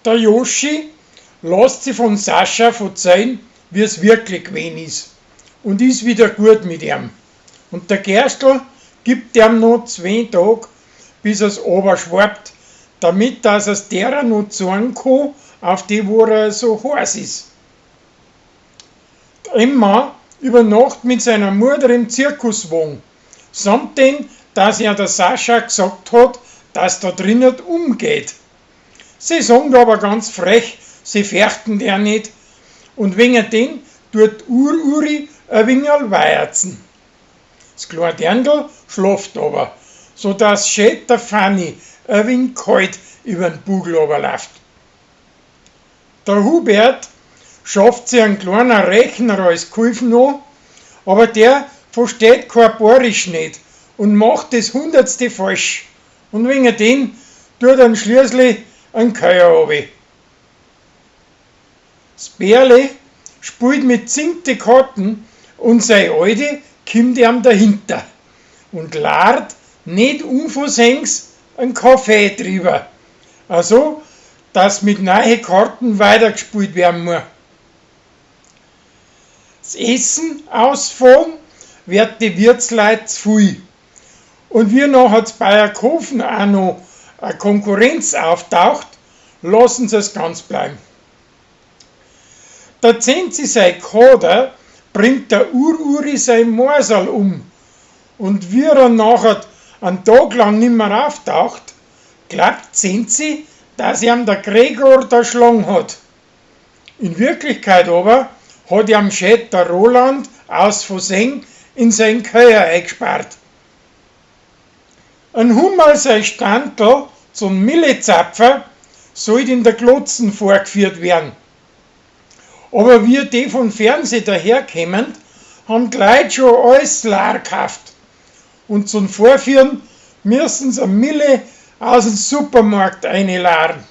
Der Joschi lässt sich von Sascha verzeihen, wie es wirklich gewesen ist und ist wieder gut mit ihm. Und der Gerstl gibt ihm noch 2 Tage, bis er's oberschwappt, damit dass er's derer noch zeigen kann, auf die wo er so heiß ist. Die Emma übernacht mit seiner Mutter im Zirkuswagen, samt dem, dass ihr der Sascha gesagt hat, dass da drinnen umgeht. Sie sagen aber ganz frech, sie fürchten der nicht und wegen den tut Ur-Uri ein wenig weierzen. Das kleine Dirndl schlaft aber, so dass schön der Fanny ein wenig kalt über den Bugel läuft. Der Hubert schafft sich einen kleinen Rechner als Gehilfen an, aber der versteht kein Bayerisch nicht und macht das 100. falsch. Und wegen dem tut er schließlich einen Keller runter. Das Bärle spielt mit zinkte Karten und sei Alte kommt ihm dahinter und lad nicht unversehens einen Kaffee drüber. Also, dass mit neuen Karten weitergespielt werden muss. Das Essen ausfahren wird die Wirtsleut zu viel. Und wie nachher zu Bayerkofen auch noch eine Konkurrenz auftaucht, lassen sie es ganz bleiben. Der Zenzi sein Kader bringt der Ur-Uri sein Morsal um. Und wie er nachher einen Tag lang nimmer auftaucht, glaubt Zenzi, dass ihm der Gregor der hat. In Wirklichkeit aber hat ihm schön der Roland aus Versehen in sein Keller eingespart. Ein Hummel sein Standl zum Millezapfer sollte in der Glotzen vorgeführt werden. Aber wie die vom Fernsehen daherkämen, haben die Leute schon alles leer gekauft. Und zum Vorführen müssen sie eine Mille aus dem Supermarkt einladen.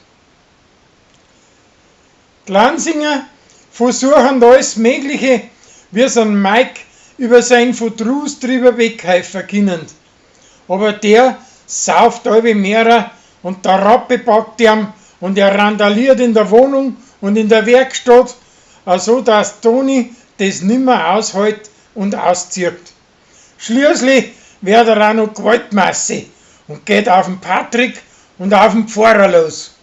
Die Lansinger versuchen alles Mögliche, wie sie einen Mike über seinen Verdruss drüber weghelfen können. Aber der sauft alle mehrer und der Rappe packt ihm und er randaliert in der Wohnung und in der Werkstatt, also dass Toni das nimmer aushält und auszieht. Schließlich wird er auch noch Gewaltmasse und geht auf den Patrick und auf den Pfarrer los.